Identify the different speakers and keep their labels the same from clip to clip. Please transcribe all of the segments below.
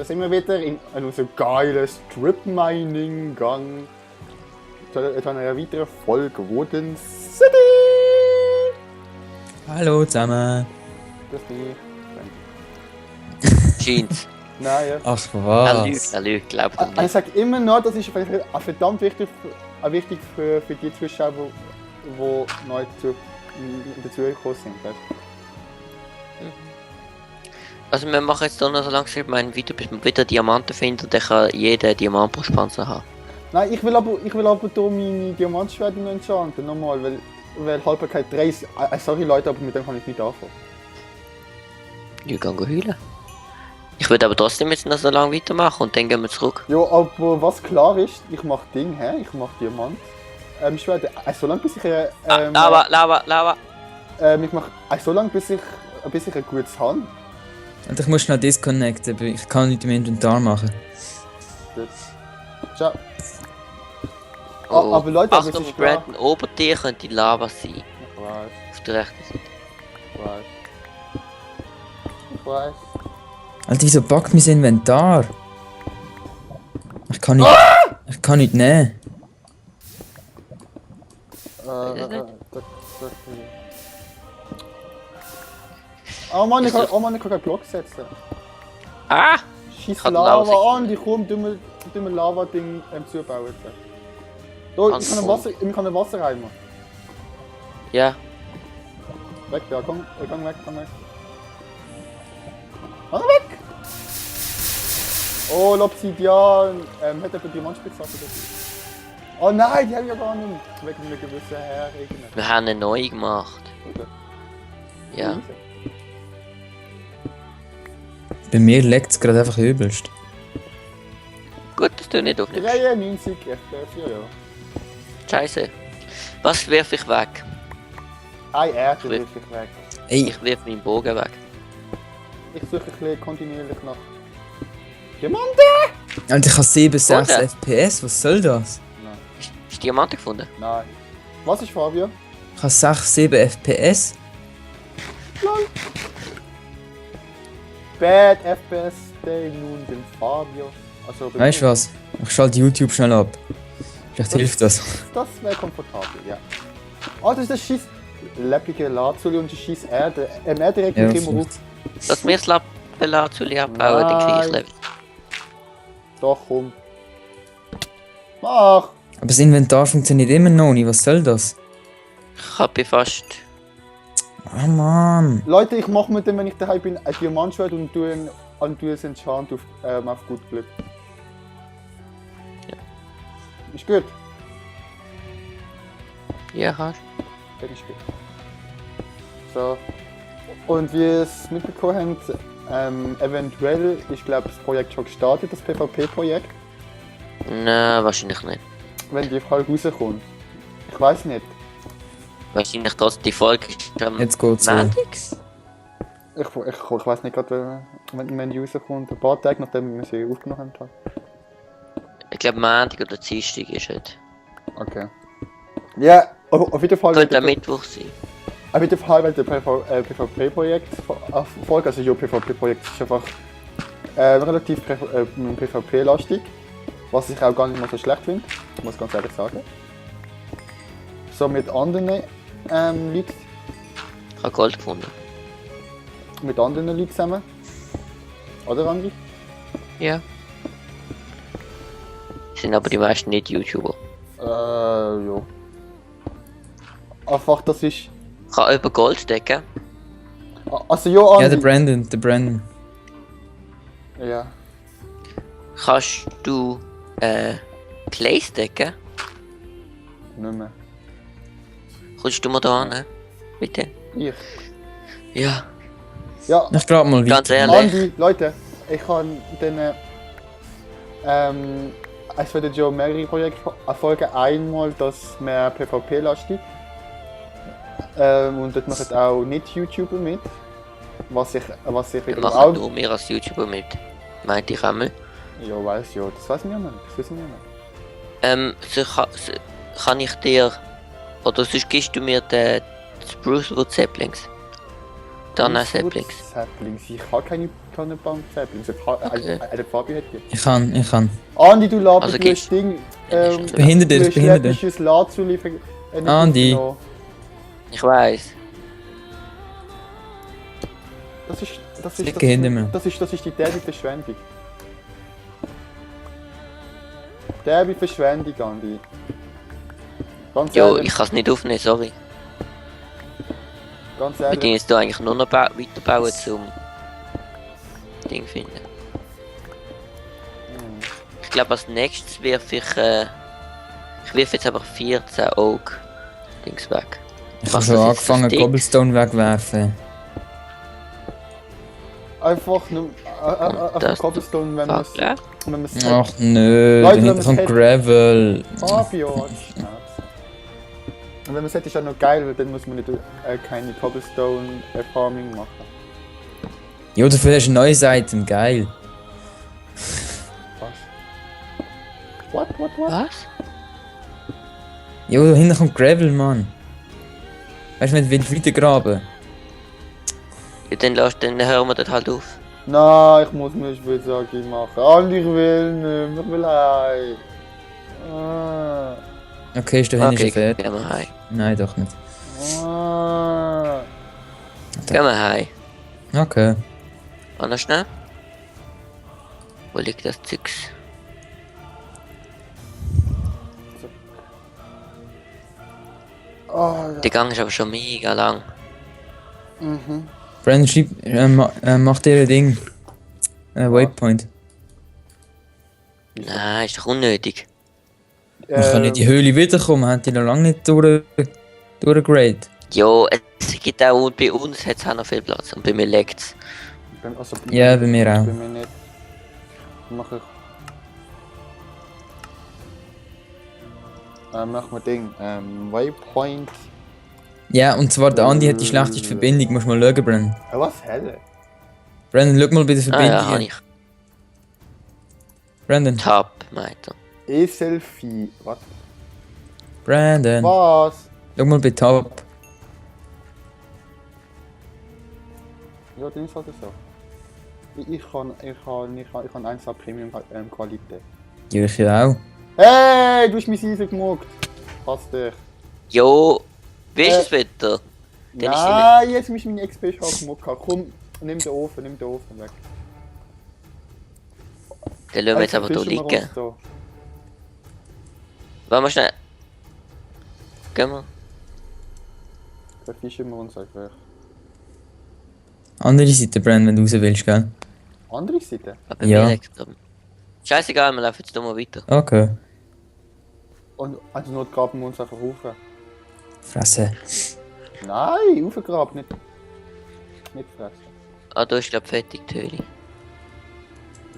Speaker 1: sind wir wieder in unserem geilen Strip-Mining-Gang zu einer weiteren Folge Wooden City!
Speaker 2: Hallo zusammen.
Speaker 1: Das bin ich.
Speaker 3: Jeans.
Speaker 1: Nein, ja.
Speaker 2: Ach was?
Speaker 3: Er lügt, glaubt er
Speaker 1: Ich
Speaker 3: nicht.
Speaker 1: sage immer noch, das ist verdammt wichtig, für die Zuschauer, die neu dazugekommen sind. Weißt?
Speaker 3: Also wir machen jetzt hier noch so lange mein Video, bis wir wieder Diamanten finden, dann kann jeder Diamant pro Spanzer haben.
Speaker 1: Nein, ich will aber hier meine Diamantschwerte noch enchanten, nochmal, weil Haltbarkeit 3 ist... sorry Leute, aber mit dem kann ich nicht anfangen.
Speaker 3: Ich kann heulen. Ich würde aber trotzdem jetzt noch so lange weitermachen und dann gehen wir zurück.
Speaker 1: Ja, aber was klar ist, ich mach Ding, ich mach Diamant. Schwerte, so lange bis ich...
Speaker 3: Lava!
Speaker 1: ich mach so lange bis ich ein gutes habe.
Speaker 2: Und ich muss schnell disconnecten, aber ich kann nicht im Inventar machen.
Speaker 1: Gut. Ciao.
Speaker 3: Oh,
Speaker 1: aber Leute, aber es
Speaker 3: Achtung,
Speaker 1: ist klar.
Speaker 3: Brandon, ober dir könnte Lava sein.
Speaker 1: Ich weiß,
Speaker 3: Auf der rechten Seite.
Speaker 1: ich weiß.
Speaker 2: Alter, wieso packt mein Inventar? Ich kann nicht... Ich kann nicht nehmen.
Speaker 1: Oh Mann, ich kann keinen Block setzen.
Speaker 3: Ah!
Speaker 1: Scheiß
Speaker 3: Kann
Speaker 1: Lava
Speaker 3: Lava
Speaker 1: an, die kommt dumme Lava-Ding zubauen. Da, ich kann einen Wassereimer.
Speaker 3: Ja.
Speaker 1: Weg da, komm weg. Komm weg! Oh, L'Obsidian! Hat er die Mannspitzhacke dazu? Oh nein, die haben wir gar nicht. Wegen einer gewissen Herregung.
Speaker 3: Wir haben eine neue gemacht.
Speaker 1: Okay.
Speaker 3: Ja.
Speaker 2: Bei mir leckt es gerade einfach übelst.
Speaker 3: Gut, dass du nicht aufnimmst.
Speaker 1: 93 FPS, ja.
Speaker 3: Scheiße. Was werf ich weg?
Speaker 1: Ein Erde wirf ich weg.
Speaker 2: Ey,
Speaker 3: Ich wirf meinen Bogen weg.
Speaker 1: Ich suche ein bisschen kontinuierlich nach Diamanten!
Speaker 2: Alter, ich habe 7, 6
Speaker 3: Oder?
Speaker 2: FPS, was soll das?
Speaker 1: Nein.
Speaker 3: Hast du Diamanten gefunden?
Speaker 1: Nein. Was ist Fabio?
Speaker 2: Ich habe 6, 7 FPS.
Speaker 1: Lol. Bad FPS Day nun den Fabio. Also,
Speaker 2: Weißt du was? Ich schalte YouTube schnell ab. Vielleicht hilft das.
Speaker 1: Das wäre komfortabel, ja. Oh, das ist das scheiß leppige Lazuli und die scheiß Erde. Erde regt
Speaker 2: Ja,
Speaker 1: mich immer auf.
Speaker 3: Dass wir das Labellazuli abbauen, dann kriege ich Level.
Speaker 1: Doch, komm. Mach!
Speaker 2: Aber das Inventar funktioniert immer noch nicht, was soll das?
Speaker 3: Ich habe fast...
Speaker 2: Ah Mann.
Speaker 1: Leute, ich mach mit dem, wenn ich daheim bin, ein Diamantschwert und tue es Enchant auf gut Glück.
Speaker 3: Ja.
Speaker 1: Ist gut?
Speaker 3: Ja, hast
Speaker 1: Dann ist gut. So. Und wie ihr es mitbekommen habt, eventuell ist, glaube das Projekt schon gestartet, das PvP-Projekt.
Speaker 3: du? Nein, wahrscheinlich nicht.
Speaker 1: Wenn die Folge rauskommt. Ich weiß nicht.
Speaker 3: Wahrscheinlich trotzdem die Folge ist am
Speaker 2: Jetzt geht's
Speaker 3: Montags.
Speaker 1: Ich weiß nicht gerade, wenn die rauskommt. Ein paar Tage nachdem wir sie aufgenommen haben.
Speaker 3: Ich glaube Montag oder Dienstag ist es.
Speaker 1: Okay. Ja, auf jeden Fall.
Speaker 3: Könnte am Mittwoch sein.
Speaker 1: Auf jeden Fall, weil der PvP-Projekt Folge, also PvP-Projekt ist einfach relativ PvP-lastig. Was ich auch gar nicht mal so schlecht finde, muss ich ganz ehrlich sagen. So mit anderen Leuten.
Speaker 3: Ich habe Gold gefunden.
Speaker 1: Mit anderen Leuten zusammen. Oder Andi?
Speaker 3: Ja. Sind aber die meisten nicht YouTuber.
Speaker 1: Ja. Einfach, das ist...
Speaker 3: Ich kann über Gold decken.
Speaker 1: Also ja,
Speaker 2: Ja,
Speaker 1: Andi.
Speaker 2: der Brandon.
Speaker 1: Ja.
Speaker 3: Kannst du Clays decken?
Speaker 1: Nicht mehr.
Speaker 3: Kommst du mal da an? Bitte?
Speaker 1: Ich.
Speaker 3: Ja.
Speaker 1: Ja,
Speaker 2: Ich grad mal
Speaker 3: Ganz
Speaker 2: weiter.
Speaker 3: ehrlich.
Speaker 1: Andi, Leute, ich kann den... es werden ja mehrere Projekte erfolgen. Einmal das mehr PvP-lastig. Und dort machen auch Nicht-YouTuber mit. Was ich
Speaker 3: Wir
Speaker 1: wiederum
Speaker 3: machen
Speaker 1: auch...
Speaker 3: nur mehr als YouTuber mit. Meinte ich einmal.
Speaker 1: Ja, weiß ja. Das weiß ich ja nicht. Das wissen wir nicht.
Speaker 3: Kann ich dir... Oder sonst gibst du mir den Sprucewood Saplings. Tannensaplings.
Speaker 1: Saplings. Ich habe keine Tannenbaum-Saplings.
Speaker 3: Okay.
Speaker 1: Fabi hat die.
Speaker 2: Ich kann.
Speaker 1: Andi, du labst
Speaker 3: Also
Speaker 1: du
Speaker 3: geht's.
Speaker 1: hast Ding.
Speaker 2: Behinderte,
Speaker 1: du hast
Speaker 2: behinderte.
Speaker 1: läppisches Ladzulieferung.
Speaker 2: Andi.
Speaker 3: Ich weiß.
Speaker 1: Das
Speaker 2: Flicke hinter mir.
Speaker 1: ist die derbe Verschwendung. Derbe Verschwendung, Andi. Ganz
Speaker 3: Jo,
Speaker 1: ehrlich.
Speaker 3: ich kann es nicht aufnehmen, sorry.
Speaker 1: Ganz
Speaker 3: Wir
Speaker 1: ehrlich.
Speaker 3: müssen jetzt hier eigentlich nur noch weiterbauen zum Ding finden. Ich glaube als nächstes werfe ich werfe jetzt einfach 14 Oak Dings weg.
Speaker 2: Ich
Speaker 3: Was,
Speaker 2: habe schon
Speaker 3: das ist
Speaker 2: angefangen,
Speaker 3: das Ding?
Speaker 2: Cobblestone wegwerfen.
Speaker 1: Einfach nur
Speaker 3: das-
Speaker 1: Cobblestone, wenn man es.
Speaker 3: Fuck, ja.
Speaker 1: Wenn man es.
Speaker 2: Ach nö,
Speaker 1: Leute,
Speaker 2: dahinter
Speaker 1: wenn
Speaker 2: kommt
Speaker 1: man's
Speaker 2: Gravel.
Speaker 1: Fabio, Schnauze. Und wenn man es hat, ist auch noch geil, weil dann muss man nicht keine Cobblestone Farming machen.
Speaker 2: Jo, dafür hast du ein neues Item, geil.
Speaker 1: Was? What?
Speaker 3: Was?
Speaker 2: Jo, dahinter kommt Gravel, Mann. Weißt du, wenn du weiter graben?
Speaker 3: Ja, dann hören wir das halt auf.
Speaker 1: Nein, ich muss mir Spitzhacke machen. Andi, ich will nicht, ich will heim. Ah.
Speaker 2: Okay, ist da hinten
Speaker 3: Okay,
Speaker 2: schon fertig?
Speaker 3: gehen wir heim.
Speaker 2: Nein, doch nicht.
Speaker 1: Ah.
Speaker 3: Gehen wir heim.
Speaker 2: Okay.
Speaker 3: Anders schnell. Wo liegt das Zeugs?
Speaker 1: Oh,
Speaker 3: Der Gang ist aber schon mega lang.
Speaker 1: mhm.
Speaker 2: Brandon, schreib, mach dir ein Ding. Waypoint.
Speaker 3: Nein, ist doch unnötig.
Speaker 2: Man kann in die Höhle wiederkommen, haben die noch lange nicht durchgegradet.
Speaker 3: Jo, es gibt auch bei uns hat's auch noch viel Platz und bei mir liegt's.
Speaker 1: Also,
Speaker 2: Ja, bei mir auch.
Speaker 1: Bei mir nicht. Mache ich. Mach mal Ding. Waypoint.
Speaker 2: Ja, und zwar der Andi hat die schlechteste Verbindung, musst mal schauen, Brandon.
Speaker 1: Was? Helle?
Speaker 2: Brandon, schau mal bei der
Speaker 3: Ah
Speaker 2: Verbindung.
Speaker 3: ja, habe ich.
Speaker 2: Brandon,
Speaker 3: Tab, meint er.
Speaker 1: E-Selfie. Was?
Speaker 2: Brandon,
Speaker 1: Was?
Speaker 2: schau mal bei Tab.
Speaker 1: Ja, dann ist halt so. Ich kann 1A Premium Qualität.
Speaker 2: Ja, ich ja auch.
Speaker 1: Hey, du hast mich Eisen gemockt. Passt dich.
Speaker 3: Jo, wie ist es wieder? Dann ist
Speaker 1: Nein, jetzt muss ich meine XP schon gemockt. Komm, nimm den Ofen weg.
Speaker 3: Dann lassen wir jetzt aber hier
Speaker 1: fischen wir
Speaker 3: liegen.
Speaker 1: uns da.
Speaker 3: Wollen wir schnell. Gehen wir?
Speaker 1: Dann fischen wir uns einfach.
Speaker 2: Andere Seite, Brandon, wenn du raus willst, gell?
Speaker 1: Andere Seite?
Speaker 3: Aber
Speaker 2: Ja.
Speaker 3: mir liegt's drum. Scheißegal, wir laufen jetzt hier mal weiter.
Speaker 2: Okay.
Speaker 1: Und also nur graben wir uns einfach rauf.
Speaker 2: Fresse.
Speaker 1: Nein, raufgraben, nicht fressen.
Speaker 3: Ah, da ist glaub fertig die Höhle.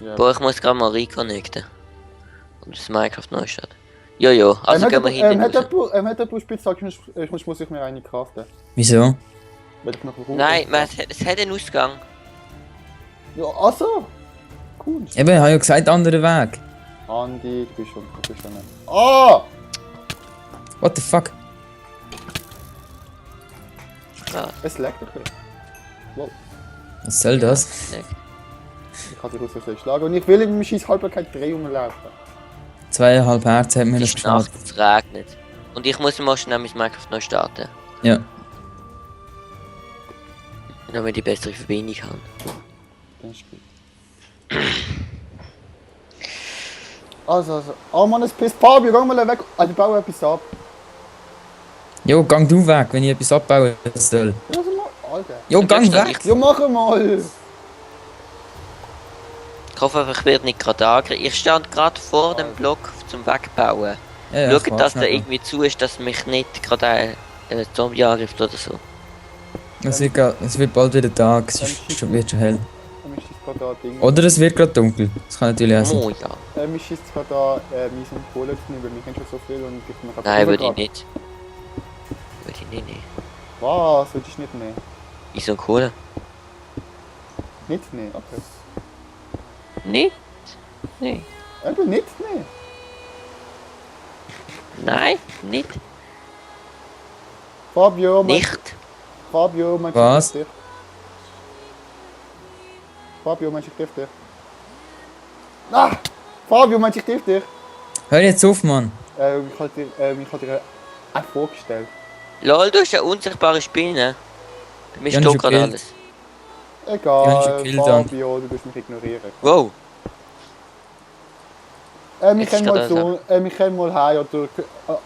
Speaker 1: Ja.
Speaker 3: Boah, ich muss gerade mal reconnecten. Und das Minecraft neu starten. Jojo, also gehen wir hinten
Speaker 1: hat
Speaker 3: raus.
Speaker 1: jemand Spitzhacke, muss ich mir eine craften.
Speaker 2: Wieso?
Speaker 1: Weil ich noch rauf.
Speaker 3: Nein, es hat einen Ausgang.
Speaker 1: Ja, also. Cool.
Speaker 2: Eben, ich habe ja gesagt, anderer Weg.
Speaker 1: Andi, du bist schon nicht. Ah!
Speaker 2: What the fuck?
Speaker 3: Ja,
Speaker 1: Es leckt ein bisschen. Wow,
Speaker 2: Was soll das?
Speaker 3: leckt.
Speaker 1: ich kann dich aus der schlagen. Und ich will in meinem scheiß Halbbarkeit Drehungen laufen.
Speaker 2: 2,5 Herz hat mir
Speaker 3: Es
Speaker 2: das
Speaker 3: ist
Speaker 2: geschnappt.
Speaker 3: nachts, es regnet. Und ich muss mal schnell mein Minecraft neu starten.
Speaker 2: Ja.
Speaker 3: Damit ich bessere Verbindung habe.
Speaker 1: Dann ist gut. Also. Oh Mann, es pisst. Fabio, geh mal weg. Also, baue etwas ab.
Speaker 2: Jo, gang du weg, wenn ich etwas abbauen soll.
Speaker 1: Ja, also mal. Alter.
Speaker 2: Jo,
Speaker 3: Du
Speaker 2: gang
Speaker 3: bleibst
Speaker 2: weg!
Speaker 3: da
Speaker 1: Ja, mach mal.
Speaker 3: Ich hoffe einfach, ich werde nicht gerade angegriffen. Ich stand gerade vor dem Block zum Wegbauen.
Speaker 2: Ja, ja,
Speaker 3: Schaut, dass
Speaker 2: der
Speaker 3: der irgendwie zu ist, dass mich nicht gerade ein Zombie angreift oder so.
Speaker 2: Es wird bald wieder Tag, es ist wird schon hell.
Speaker 1: Mich schießt gerade da Ding.
Speaker 2: Oder es wird gerade dunkel. Das kann natürlich auch sein.
Speaker 3: Oh ja.
Speaker 1: Mich schießt gerade da Mies und Kohle zu nehmen, weil wir kennen schon so viel und gibt mir gerade
Speaker 3: Nein, würde ich
Speaker 1: Kohle
Speaker 3: nicht. Würde ich nicht nehmen.
Speaker 1: grad. Was? Würde ich nicht nehmen?
Speaker 3: Wieso Kohle?
Speaker 1: Nicht nehmen, okay.
Speaker 3: Nicht? Nee.
Speaker 1: Eben nicht nehmen.
Speaker 3: Nein, nicht.
Speaker 1: Fabio, mein
Speaker 3: Nicht.
Speaker 1: Fabio, mein
Speaker 2: Was?
Speaker 1: Gesicht. Fabio, meinst du, ich triff dich? Ah! Fabio, meinst du, ich triff dich?
Speaker 2: Hör jetzt auf, Mann.
Speaker 1: Ich hab dir auch vorgestellt.
Speaker 3: Lol, du hast eine unsichtbare Spinne. Bei mir
Speaker 2: Ja,
Speaker 3: steht
Speaker 2: schon
Speaker 3: gerade
Speaker 2: gekillt.
Speaker 3: alles.
Speaker 2: Ja,
Speaker 1: Egal,
Speaker 2: schon gekillt dann.
Speaker 1: Fabio, du musst mich ignorieren.
Speaker 3: Wow.
Speaker 1: Wir
Speaker 3: Jetzt
Speaker 1: können
Speaker 3: ist
Speaker 1: mal
Speaker 3: gerade
Speaker 1: so, wir können mal heim, oder...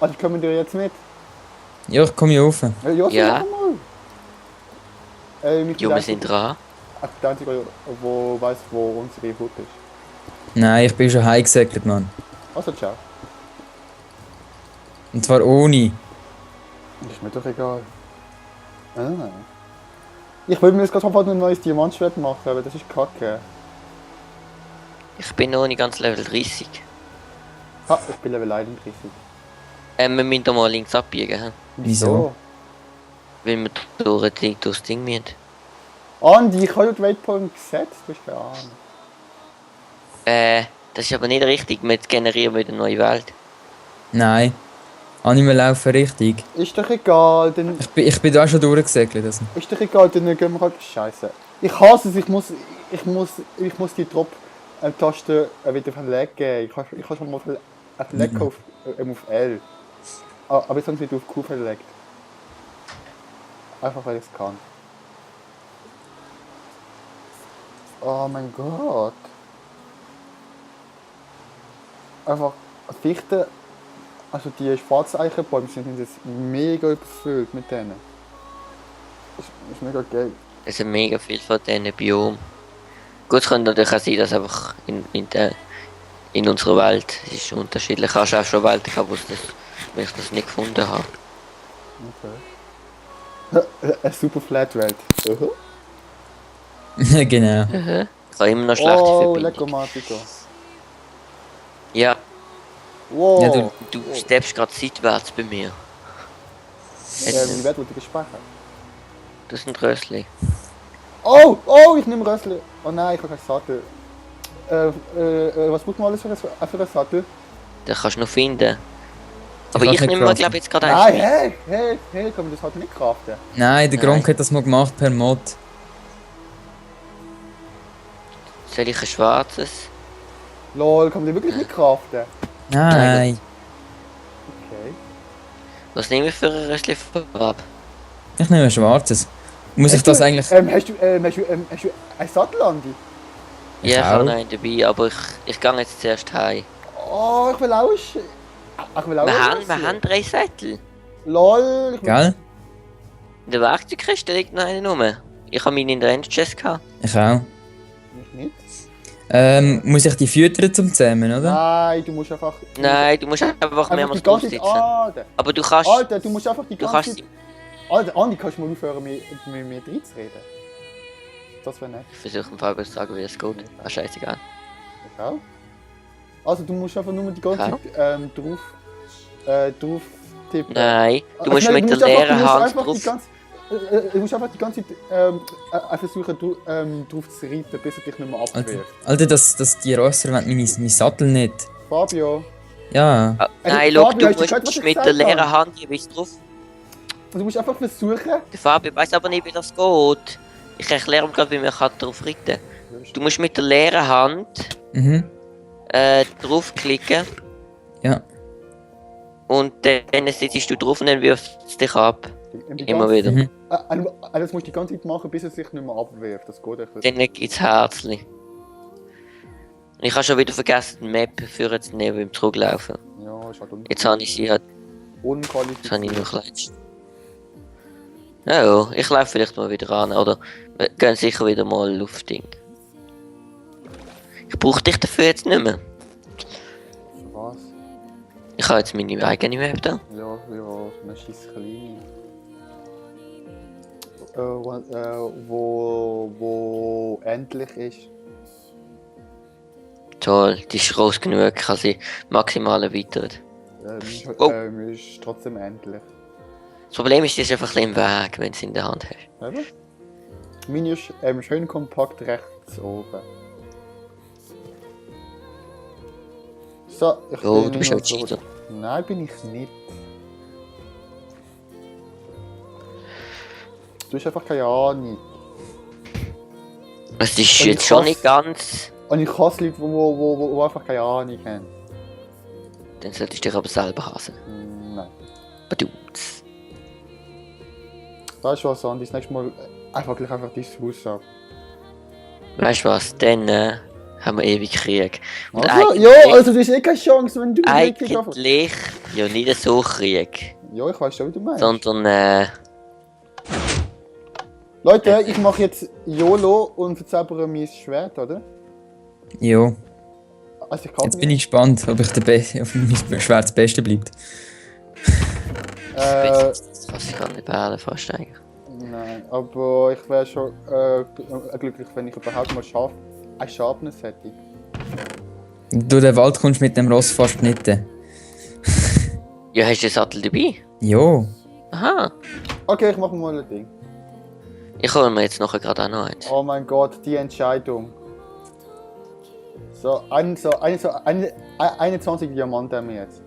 Speaker 1: Also kommen wir jetzt mit?
Speaker 2: Ja, ich komme hier rauf.
Speaker 1: Ja,
Speaker 3: Ja.
Speaker 1: sag mal. Ich
Speaker 3: Jo, wir sind dran.
Speaker 1: der Einzige, der weiss, wo unsere Hut ist.
Speaker 2: Nein, ich bin schon heimgesegelt, Mann.
Speaker 1: Also, ciao.
Speaker 2: Und zwar ohne.
Speaker 1: Ist mir doch egal. Ich will mir jetzt gerade sofort ein neues Diamantschwert machen, aber das ist kacke.
Speaker 3: Ich bin noch nicht ganz Level 30.
Speaker 1: Ha, ich bin Level 31.
Speaker 3: Wir müssen da mal links abbiegen, hä?
Speaker 2: Wieso?
Speaker 3: Weil wir durchs Ding müssen.
Speaker 1: Andi, ich habe ja die Waypoint gesetzt, du hast keine Ahnung.
Speaker 3: Das ist aber nicht richtig. Wir generieren wieder eine neue Welt.
Speaker 2: Nein. Anime laufen richtig.
Speaker 1: Ist doch egal, dann...
Speaker 2: Ich bin da schon durchgesegelt. Also.
Speaker 1: Ist doch egal, dann gehen wir halt... Scheiße. Ich hasse es, ich muss die Drop-Taste wieder verlegen. Ich habe schon mal verlegt auf L. Aber jetzt haben sie wieder auf Q verlegt. Einfach weil ich es kann. Oh mein Gott. Einfach Fichten, also die schwarzen Eichenbäume sind jetzt mega überfüllt mit denen. Das ist mega geil.
Speaker 3: Es sind mega viel von diesen Biomen. Gut, es könnte natürlich auch sein, dass einfach in unserer Welt es ist unterschiedlich. Ich habe auch schon Welten gehabt, wo ich das nicht gefunden habe.
Speaker 1: Okay. Eine super Flatrate.
Speaker 2: Genau.
Speaker 3: Ich habe immer noch schlechte
Speaker 1: Oh,
Speaker 3: Verbindung.
Speaker 1: lecker Matico.
Speaker 3: Ja,
Speaker 1: Wow.
Speaker 2: Ja, du-
Speaker 3: du steppst gerade seitwärts bei mir.
Speaker 1: Wie wird die gespeichert?
Speaker 3: Das ist ein Rössli.
Speaker 1: Oh, ich nehme Rössli. Oh nein, ich habe keinen Sattel. Was braucht man alles für einen Sattel?
Speaker 3: Den kannst du noch finden. Aber
Speaker 2: kannst
Speaker 3: ich
Speaker 2: nicht
Speaker 3: nehme mir
Speaker 2: craften.
Speaker 3: glaube jetzt gerade
Speaker 1: Nein,
Speaker 3: eins.
Speaker 1: hey, kann man das halt nicht craften?
Speaker 2: Nein, der
Speaker 3: Nein.
Speaker 2: Gronk hat das mal gemacht per Mod.
Speaker 3: Soll ich ein schwarzes?
Speaker 1: Lol, kann man die wirklich nicht craften?
Speaker 2: Nein.
Speaker 1: Okay.
Speaker 3: Was nehme ich für ein Rössli Farbe?
Speaker 2: Ich nehme ein schwarzes. Muss ich das eigentlich...
Speaker 1: Hast du einen Sattel, Andi?
Speaker 2: Ich
Speaker 3: Ja, ich habe
Speaker 2: auch.
Speaker 3: noch einen dabei, aber ich gehe jetzt zuerst heim.
Speaker 1: Oh, ich will auch
Speaker 3: Wir haben 3 Sättel.
Speaker 1: Lol, ich will...
Speaker 2: Gell?
Speaker 3: In der Werkzeugkiste liegt noch einer rum. Ich habe meine in der Endchest gehabt.
Speaker 2: Ich auch.
Speaker 1: Ich nicht.
Speaker 2: Muss ich die füttern zum Zähmen, oder?
Speaker 1: Nein, du musst einfach...
Speaker 3: Nein, du musst einfach
Speaker 1: die
Speaker 3: mehrmals
Speaker 1: ganze Zeit...
Speaker 3: draufsitzen.
Speaker 1: Alter,
Speaker 3: Aber du kannst...
Speaker 1: Alter, du musst einfach die
Speaker 3: Du
Speaker 1: ganze
Speaker 3: kannst...
Speaker 1: Zeit... Alter, Andi, kannst du mal aufhören, mit mir reinzureden? Das wäre nett.
Speaker 3: Ich versuche dem Fabian zu sagen, wie es geht. Ah, scheißegal.
Speaker 1: Ich auch. Also, du musst einfach nur die ganze
Speaker 3: Auch?
Speaker 1: Zeit drauf tippen.
Speaker 3: Nein, du
Speaker 1: Also,
Speaker 3: musst
Speaker 1: nein,
Speaker 3: mit der
Speaker 1: du musst einfach-
Speaker 3: leeren
Speaker 1: du musst
Speaker 3: Hand
Speaker 1: einfach
Speaker 3: drauf...
Speaker 1: die ganze- Du musst einfach die ganze Zeit versuchen, drauf zu reiten, bis er dich nicht mehr abwirft.
Speaker 2: Alter, die Rösser wollen meinen Sattel nicht.
Speaker 1: Fabio,
Speaker 2: Ja.
Speaker 3: Ah,
Speaker 1: Also,
Speaker 3: nein, schau,
Speaker 1: Fabio,
Speaker 3: du
Speaker 1: hast du gehört, was
Speaker 3: musst
Speaker 1: ich
Speaker 3: mit der
Speaker 1: gesagt
Speaker 3: leeren
Speaker 1: habe?
Speaker 3: Hand jeweils drauf.
Speaker 1: du musst einfach versuchen...
Speaker 3: Der Fabio weiß aber nicht, wie das geht. Ich erkläre ihm gerade, wie man drauf reiten kann. Du musst mit der leeren Hand
Speaker 2: Mhm.
Speaker 3: draufklicken
Speaker 2: Ja.
Speaker 3: und dann sitzt du drauf und dann wirft es dich ab.
Speaker 1: Die
Speaker 3: Immer
Speaker 1: ganze-
Speaker 3: wieder.
Speaker 2: Mhm.
Speaker 1: Das musst du die ganze Zeit machen, bis er sich nicht mehr abwirft. Das geht echt.
Speaker 3: Dann gibt es Herzli. Und ich habe schon wieder vergessen, die Map für zu nehmen beim Zurücklaufen.
Speaker 1: Ja, ist halt
Speaker 3: Jetzt habe ich sie halt, jetzt habe
Speaker 1: unqualifiziert.
Speaker 3: ich noch kleinst. Ja, ich laufe vielleicht mal wieder an, oder wir gehen sicher wieder mal Luftding. Ich brauche dich dafür jetzt nicht mehr.
Speaker 1: Was?
Speaker 3: Ich habe jetzt meine eigene Map da.
Speaker 1: Ja, eine scheiß kleine. Wo endlich ist.
Speaker 3: Toll, die ist groß genug, kann sie maximal erweitern. Oh.
Speaker 1: Ist trotzdem endlich.
Speaker 3: Das Problem ist, sie ist einfach ein bisschen im Weg, wenn du sie in der Hand hast.
Speaker 1: Eben? Meine ist schön kompakt rechts oben. So, ich
Speaker 3: Oh,
Speaker 1: bin
Speaker 3: du bist
Speaker 1: noch
Speaker 3: auch Cheater.
Speaker 1: Nein, bin ich nicht. Du hast einfach keine Ahnung.
Speaker 3: Es ist
Speaker 1: Und
Speaker 3: jetzt
Speaker 1: ich
Speaker 3: schon
Speaker 1: hasse-
Speaker 3: nicht ganz.
Speaker 1: Und ich hasse Leute, die einfach keine Ahnung haben.
Speaker 3: Dann solltest du dich aber selber hassen.
Speaker 1: Nein.
Speaker 3: Badumts.
Speaker 1: Weißt du was, Andi? Das nächste Mal einfach dein Haus ab.
Speaker 3: Weißt du was? Dann haben wir ewig Krieg. Und
Speaker 1: Also, ja, also du hast eh keine Chance, wenn du
Speaker 3: eigentlich ja nicht so Krieg.
Speaker 1: Ja, ich weiß schon, wie du meinst.
Speaker 3: Sondern
Speaker 1: Leute, ich mache jetzt YOLO und verzauber mein Schwert, oder?
Speaker 2: Jo,
Speaker 1: Also ich kann
Speaker 2: jetzt bin ich gespannt, ob auf mein Schwert das Beste bleibt.
Speaker 3: das kann sich gar nicht behalten fast eigentlich.
Speaker 1: Nein, aber ich wäre schon glücklich, wenn ich überhaupt mal ein Sharpness hätte.
Speaker 2: Du den Wald kommst mit dem Ross fast nicht.
Speaker 3: Ja, hast du den Sattel dabei?
Speaker 2: Jo.
Speaker 3: Aha.
Speaker 1: Okay, ich mache mal ein Ding.
Speaker 3: Ich hole mir jetzt nachher gerade auch noch eins.
Speaker 1: Oh mein Gott, die Entscheidung. So, 21 Diamanten haben wir jetzt.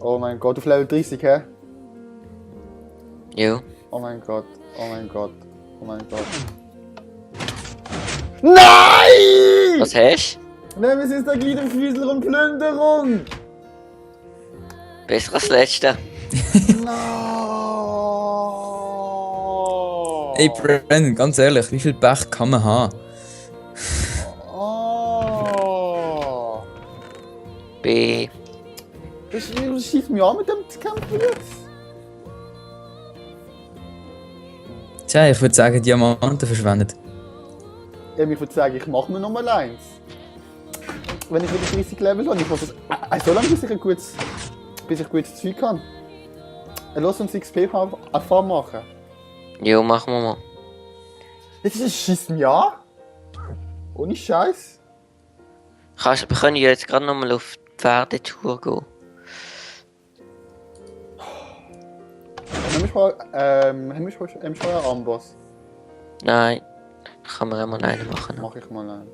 Speaker 1: Oh mein Gott, auf Level 30, hä?
Speaker 3: Jo.
Speaker 1: Oh mein Gott, oh mein Gott, oh mein Gott. Nein!
Speaker 3: Was hast
Speaker 1: Nein, es ist der Gliederfüßler und Plünderung!
Speaker 3: du? Besser als das letzte.
Speaker 1: No!
Speaker 2: Ey, Brandon, ganz ehrlich, wie viel Pech kann man haben?
Speaker 1: Oh!
Speaker 3: B.
Speaker 1: Das schießt mich an mit dem Kämpfen jetzt!
Speaker 2: Tja, ich würde sagen, Diamanten verschwendet.
Speaker 1: Ja, ich würde sagen, ich mache mir nochmal eins. Wenn ich wieder 30 Level habe, ich hoffe, so lange bis ich gutes Zeug kann. Lass uns XP-Erfahrung machen.
Speaker 3: Jo, machen wir mal.
Speaker 1: Jetzt ist es schießt mich an. Ohne Scheiß.
Speaker 3: Wir können ja jetzt gerade nochmal auf die Pferdetour gehen.
Speaker 1: Haben wir schon einen Amboss?
Speaker 3: Nein. Kann man einmal einen machen.
Speaker 1: Mach ich mal einen.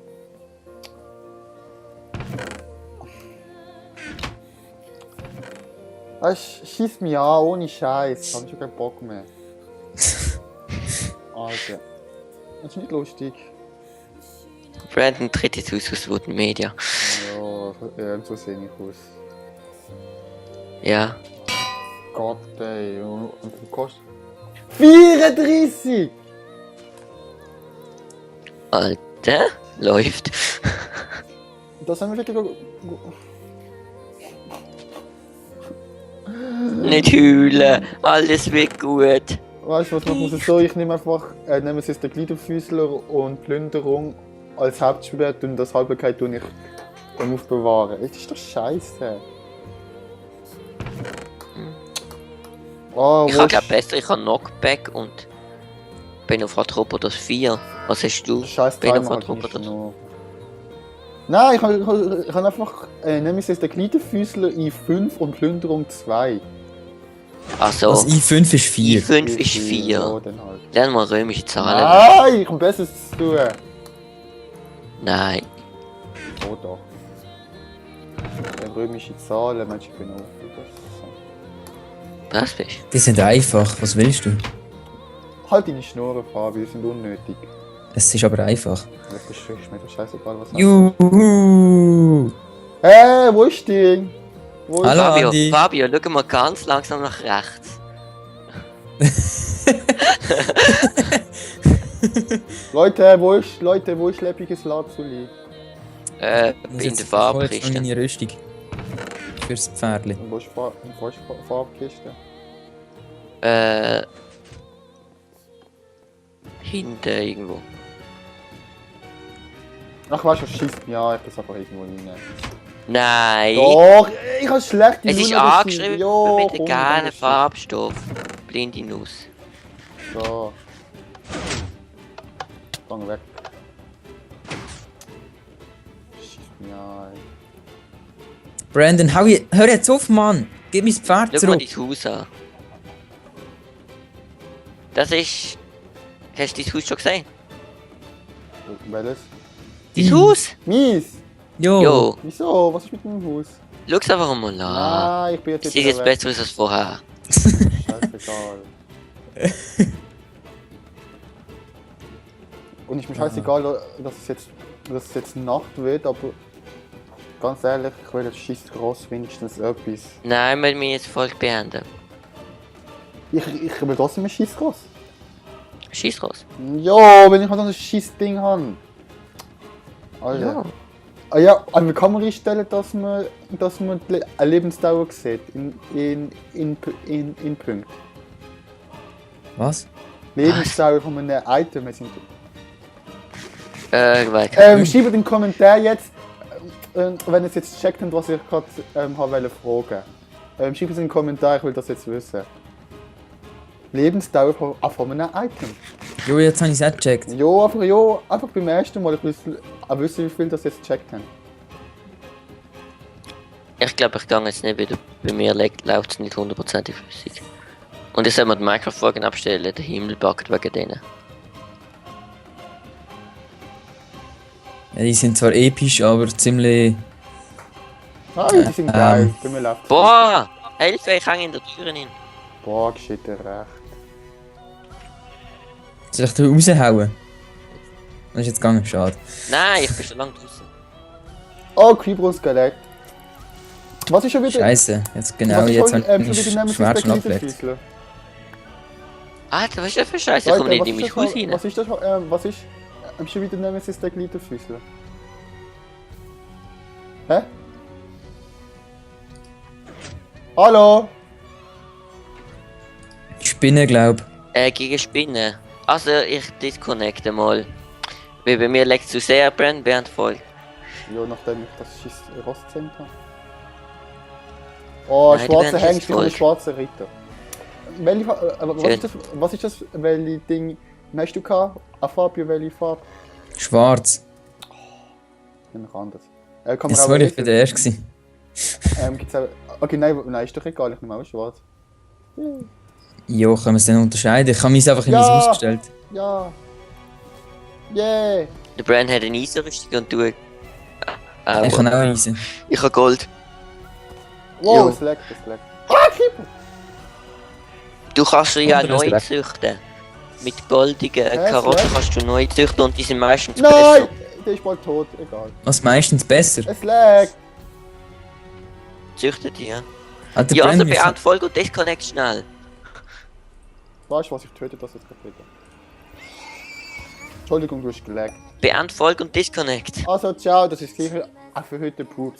Speaker 1: Es schießt mich an, ohne Scheiß. Hab ich schon keinen Bock mehr. Alter. Das ist nicht lustig.
Speaker 3: Brandon tritt jetzt aus Wooden Media.
Speaker 1: Ja, so sehe ich aus.
Speaker 3: Ja.
Speaker 1: Gott, ey. Und du kostet 34!
Speaker 3: Alter, läuft.
Speaker 1: Das haben wir wirklich.
Speaker 3: Nicht heulen, alles wird gut.
Speaker 1: Weißt du was, machen wir es so? Ich nehme einfach nehme es jetzt den Gliederfüßler und Plünderung als Hauptschwert und das Halbigkeit tue ich aufbewahren. Das ist doch scheiße. Oh,
Speaker 3: Ich habe glaube besser, ich habe Knockback und bin auf Atropos 4. Was hast du?
Speaker 1: Scheiß
Speaker 3: Bin auf
Speaker 1: Timer halt
Speaker 3: Atropos.
Speaker 1: nicht noch. Nein, ich habe einfach nehme ich jetzt den Gliederfüßler I5 und Plünderung 2.
Speaker 3: Also,
Speaker 2: Also I5 ist 4.
Speaker 3: I5 ist 4.
Speaker 1: Ja, dann halt.
Speaker 3: Lern mal römische Zahlen.
Speaker 1: Nein, ich habe Besseres zu tun.
Speaker 3: Nein.
Speaker 1: Oh doch. Römische Zahlen, Mensch, ich bin auch.
Speaker 3: Was bist du?
Speaker 2: Die sind einfach, was willst du?
Speaker 1: Halt deine Schnurren, Fabi, die sind unnötig.
Speaker 2: Es ist aber einfach.
Speaker 1: Das ist mir doch scheißegal, was
Speaker 2: Juhu!
Speaker 1: Hey, wo ist die? Wo ist
Speaker 2: Hallo
Speaker 3: Fabio,
Speaker 2: Andi!
Speaker 3: Fabio, schau mal ganz langsam nach rechts.
Speaker 1: Leute, wo ist lebensges Lazuli?
Speaker 3: In der Farbkiste.
Speaker 2: Meine Rüstung. Fürs Pferdli.
Speaker 1: Und wo ist Farbkiste?
Speaker 3: Hinten irgendwo.
Speaker 1: Ach, weißt du, schießt mich an, ich das einfach irgendwo rein.
Speaker 3: Nein!
Speaker 1: Doch, ich habe schlechte
Speaker 3: Es ist
Speaker 1: Laune,
Speaker 3: angeschrieben
Speaker 1: ja,
Speaker 3: mit
Speaker 1: komm,
Speaker 3: einem geilen
Speaker 1: das ist-
Speaker 3: Farbstoff. Blinde Nuss.
Speaker 1: So. Gang weg. Schießt mich an.
Speaker 2: Brandon, hör jetzt auf, Mann! Gib mir das Pferd
Speaker 3: Schau mal
Speaker 2: zurück!
Speaker 3: dein Haus an. Das ist... Hast du dein Haus schon gesehen?
Speaker 1: Welches?
Speaker 3: Dein Haus?
Speaker 1: Mies!
Speaker 2: Jo!
Speaker 3: Jo,
Speaker 1: Wieso? Was ist mit meinem Haus?
Speaker 3: schau es einfach mal an.
Speaker 1: Nein, ich bin jetzt
Speaker 3: Sieht jetzt besser aus als vorher.
Speaker 1: Scheißegal. Und ist mir scheißegal, dass es jetzt Nacht wird, aber ganz ehrlich, ich will jetzt scheiß gross wenigstens etwas.
Speaker 3: Nein, wir müssen jetzt die Folge beenden.
Speaker 1: Ich will trotzdem ein scheiß gross.
Speaker 3: Schieß raus.
Speaker 1: Ja, wenn ich halt so ein scheiß Ding habe. Alter.
Speaker 3: Ja.
Speaker 1: Ah ja, an der Kamera einstellen, dass man eine Lebensdauer sieht. In Punkten.
Speaker 2: Was?
Speaker 1: Lebensdauer von einem Item.
Speaker 3: Weiter.
Speaker 1: Schreibt in den Kommentar jetzt, wenn ihr es jetzt checkt habt, was ich gerade wollte fragen. Schreibt es in den Kommentar, ich will das jetzt wissen. Lebensdauer von einem Item.
Speaker 2: Jo, jetzt habe ich es auch gecheckt.
Speaker 1: Einfach beim ersten Mal. Ich will wissen, wie viel das jetzt gecheckt haben.
Speaker 3: Ich glaube, ich gehe jetzt nicht wieder. Bei mir läuft es nicht 100% flüssig. Und jetzt soll man die Mikrofone abstellen, der Himmel backt wegen denen.
Speaker 2: Ja, die sind zwar episch, aber ziemlich...
Speaker 1: Ah, die sind geil. Bei mir läuft.
Speaker 3: Boah! Hilfe, ich hänge in der Tür hin.
Speaker 1: Boah, geschieht dir recht.
Speaker 2: Soll ich da raushauen? Das ist jetzt gegangen, schade.
Speaker 3: Nein, ich bin schon lange draußen.
Speaker 1: Oh, Creeper-Skelett. Was ist schon wieder?
Speaker 2: Scheiße, jetzt genau, jetzt habe ich Schmerzen abgelegt.
Speaker 3: Alter, was ist das für Scheiße? Ich komme nicht in mein Haus rein.
Speaker 1: Was ist das? Was ist schon wieder Nemesis der Gliederfüßler? Hä? Hallo?
Speaker 2: Spinne, glaub.
Speaker 3: Gegen Spinnen. Also, ich disconnecte mal. Weil bei mir legt zu sehr Brand voll.
Speaker 1: Ja, nachdem ich das scheiß Rost gesehen habe. Oh,
Speaker 3: Nein,
Speaker 1: schwarze
Speaker 3: die werden
Speaker 1: Hengst,
Speaker 3: jetzt
Speaker 1: ich bin ein
Speaker 3: voll.
Speaker 1: schwarzer Ritter. Was ist das? Welche Ding hast du gehabt? Eine Farbe, welche Farbe?
Speaker 2: Schwarz.
Speaker 1: Nämlich anders.
Speaker 2: Ja, sorry, ich bin der Erste gewesen.
Speaker 1: Gibt's auch... Okay, nein, ist doch egal, ich nehme auch schwarz.
Speaker 2: Jo, können wir es dann unterscheiden? Ich habe mich einfach in mein Haus gestellt.
Speaker 1: Ja! Yeah!
Speaker 3: Der Brand hat eine Eisenrüstung und du...
Speaker 2: Ich kann auch reisen.
Speaker 3: Ich habe Gold.
Speaker 1: Wow,
Speaker 3: Jo.
Speaker 1: es leckt. Ah, Creeper!
Speaker 3: Du kannst ja
Speaker 2: Anderes
Speaker 3: neu
Speaker 2: Black.
Speaker 3: züchten. Mit goldigen
Speaker 1: Hä,
Speaker 3: Karotten
Speaker 1: Slack?
Speaker 3: kannst du neu züchten und die sind meistens
Speaker 1: Nein!
Speaker 3: besser.
Speaker 1: Der ist bald tot, egal.
Speaker 2: Was meistens besser?
Speaker 1: Es leckt!
Speaker 3: Züchten die, ja.
Speaker 2: Alter,
Speaker 3: Ja, also
Speaker 2: Brand,
Speaker 3: beant Folge und disconnect schnell.
Speaker 1: Weißt du was, ich töte das jetzt gerade wieder. Entschuldigung, du hast geleckt.
Speaker 3: Beant Folge und disconnect.
Speaker 1: Also, ciao, das ist sicher auch für heute Pups.